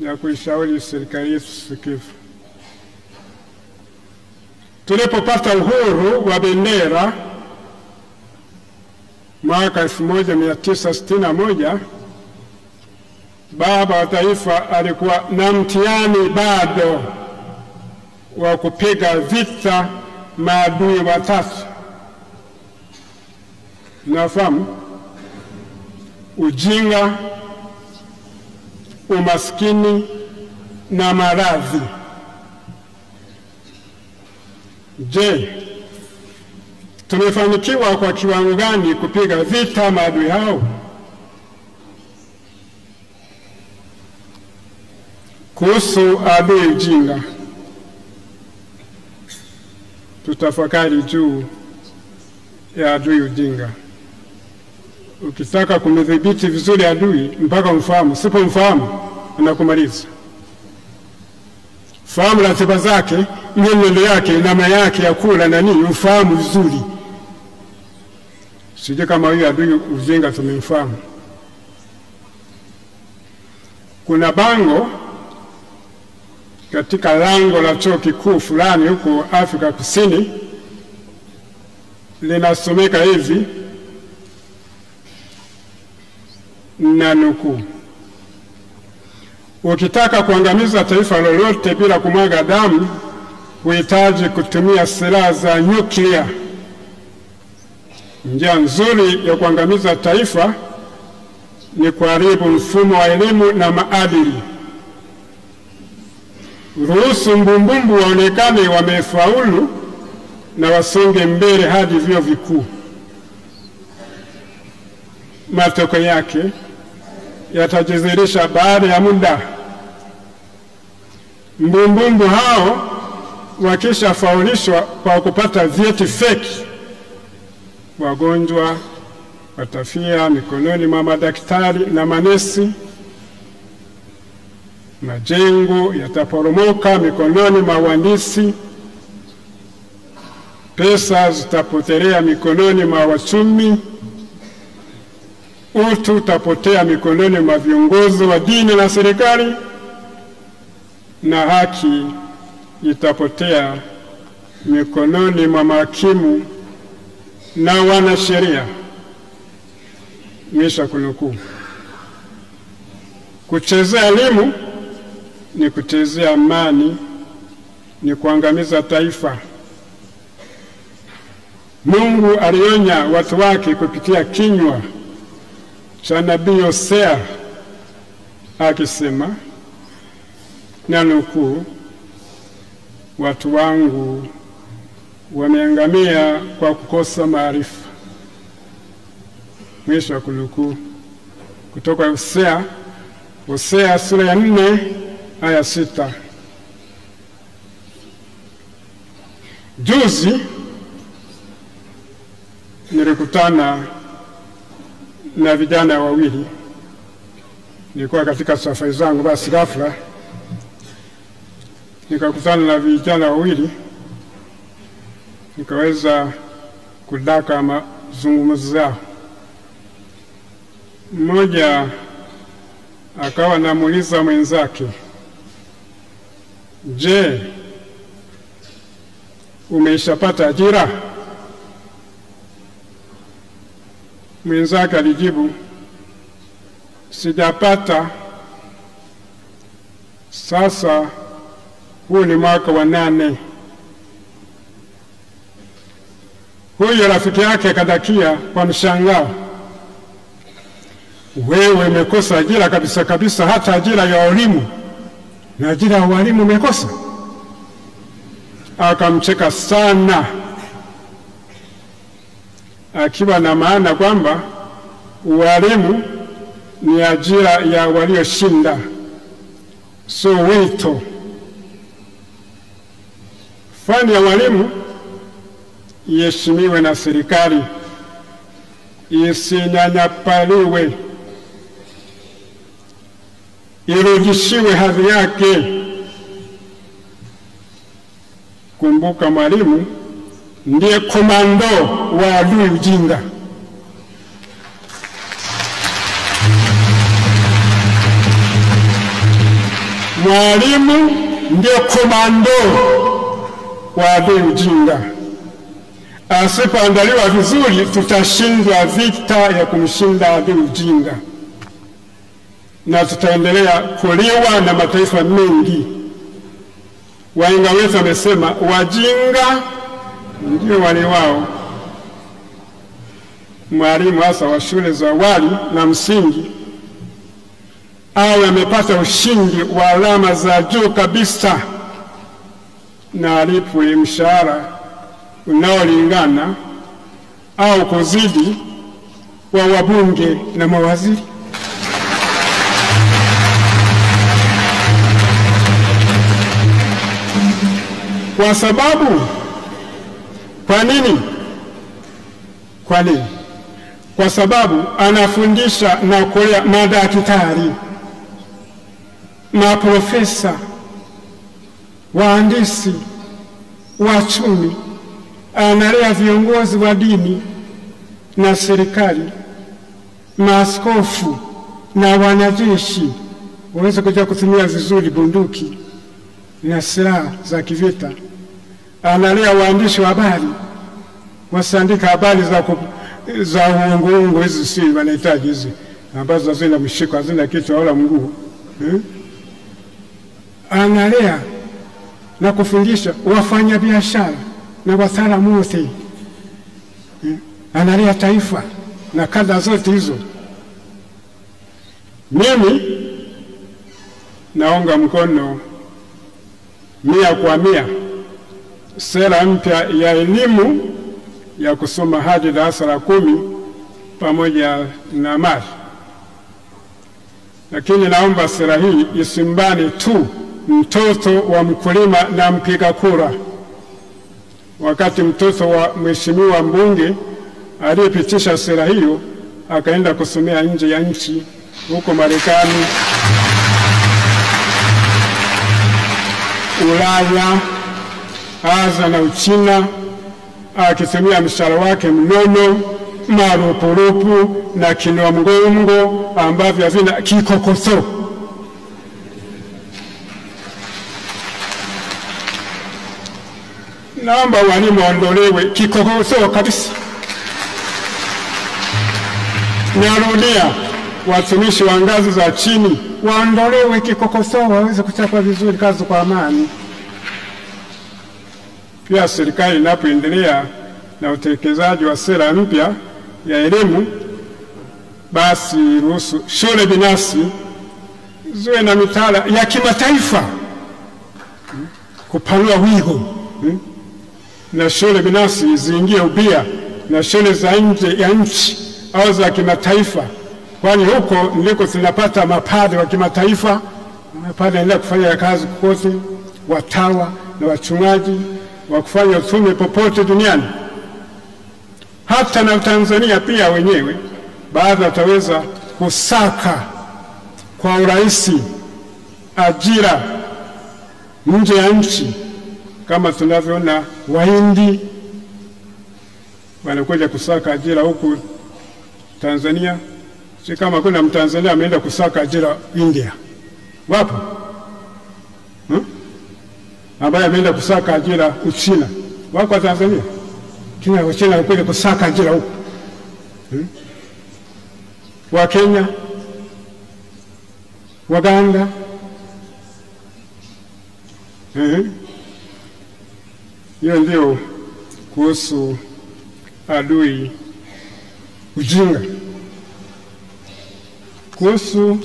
ya kuishauri serikali yetu sikivu. Tulipopata uhuru wa bendera mwaka 1961, baba wa taifa alikuwa na mtihani bado wa kupiga vita maadui watatu. Nafahamu ujinga, umaskini na maradhi. Je, tumefanikiwa kwa kiwango gani kupiga vita maadui hao? Kuhusu adui ujinga, tutafakari juu ya adui ujinga. Ukitaka kumdhibiti vizuri adui mpaka umfahamu. Usipomfahamu anakumaliza. Fahamu ratiba zake, mienendo yake, namna yake ya kula na nini, ufahamu vizuri. Sije kama huyu adui ujinga tumemfahamu. Kuna bango katika lango la chuo kikuu fulani huko Afrika Kusini linasomeka hivi, na nukuu: ukitaka kuangamiza taifa lolote bila kumwaga damu, huhitaji kutumia silaha za nyuklia. Njia nzuri ya kuangamiza taifa ni kuharibu mfumo wa elimu na maadili. Ruhusu mbumbumbu waonekane wamefaulu na wasonge mbele hadi vyuo vikuu. Matokeo yake yatajidhihirisha baada ya muda. Mbumbumbu hao wakishafaulishwa kwa kupata vyeti feki, wagonjwa watafia mikononi mwa madaktari na manesi, majengo yataporomoka mikononi mwa wahandisi, pesa zitapotelea mikononi mwa wachumi, utu utapotea mikononi mwa viongozi wa dini na serikali, na haki itapotea mikononi mwa mahakimu na wanasheria. Mwisho kunukuu. Kuchezea elimu ni kuchezea amani, ni kuangamiza taifa. Mungu alionya watu wake kupitia kinywa cha nabii Hosea akisema, na nukuu, watu wangu wameangamia kwa kukosa maarifa. Mwisho wa kunukuu, kutoka Hosea, Hosea sura ya 4 aya 6. Juzi nilikutana na vijana wawili. Nilikuwa katika safari zangu, basi ghafla nikakutana na vijana wawili, nikaweza kudaka mazungumzo yao. Mmoja akawa anamuuliza mwenzake, je, umeishapata ajira? Mwenzake alijibu, sijapata. Sasa huu ni mwaka wa 8. Huyo rafiki yake akadakia kwa mshangao, wewe umekosa ajira kabisa kabisa, hata ajira ya walimu na ajira ya walimu umekosa. Akamcheka sana, akiwa na maana kwamba walimu ni ajira ya walioshinda, so wito. Fani ya walimu iheshimiwe na serikali, isinyanyapaliwe, irudishiwe hadhi yake. Kumbuka, mwalimu ndiye komando wa adui ujinga. Mwalimu ndio komando wa adui ujinga. Asipoandaliwa vizuri, tutashindwa vita ya kumshinda adui ujinga, na tutaendelea kuliwa na mataifa mengi. Wahenga wetu wamesema wajinga ndio wale wao. Mwalimu hasa wa shule za awali na msingi awe amepata ushindi wa alama za juu kabisa na alipwe mshahara unaolingana au kuzidi wa wabunge na mawaziri. Kwa sababu, kwa nini? Kwa nini? Kwa sababu anafundisha na kulea madaktari, maprofesa, wahandisi, wachumi, analea viongozi wa dini na serikali, maaskofu na wanajeshi waweze kuja kutumia vizuri bunduki na silaha za kivita. Analea waandishi wa habari wasiandika habari za uongo hizi, si wanahitaji hizi ambazo hazina mshiko, hazina kichwa wala mguu. Analea na kufundisha wafanyabiashara na wataalamu wote. Analea taifa na kada zote hizo. Mimi naunga mkono 100% sera mpya ya elimu ya kusoma hadi darasa la 10 pamoja na amali. Lakini naomba sera hii isimbane tu mtoto wa mkulima na mpiga kura. Wakati mtoto wa mheshimiwa mbunge aliyepitisha sera hiyo akaenda kusomea nje ya nchi, huko Marekani, Ulaya, Asia na Uchina, akitumia mshahara wake mnono, marupurupu na kinua mgongo ambavyo havina kikokoso. Naomba walimu waondolewe kikokoso kabisa. Narudia, watumishi wa ngazi za chini waondolewe kikokoso, waweze kuchapa vizuri kazi kwa amani. Pia serikali inapoendelea na utekelezaji wa sera mpya ya elimu, basi ruhusu shule binafsi ziwe na mitaala ya kimataifa, kupanua wigo, na shule binafsi ziingie ubia na shule za nje ya nchi au za kimataifa, kwani huko ndiko tunapata mapadre wa kimataifa. Mapadre wanaenda kufanya kazi kote, watawa na wachungaji wa kufanya utume popote duniani. Hata na Tanzania pia wenyewe baadhi wataweza kusaka kwa urahisi ajira nje ya nchi, kama tunavyoona Wahindi wanakuja kusaka ajira huku Tanzania. Si kama kuna Mtanzania ameenda kusaka ajira India, wapo ambaye ameenda kusaka ajira Uchina, wako Tanzania. Kina Uchina wanakuja kusaka ajira huku, wa Kenya, Waganda. Hiyo ndio kuhusu adui ujinga. Kuhusu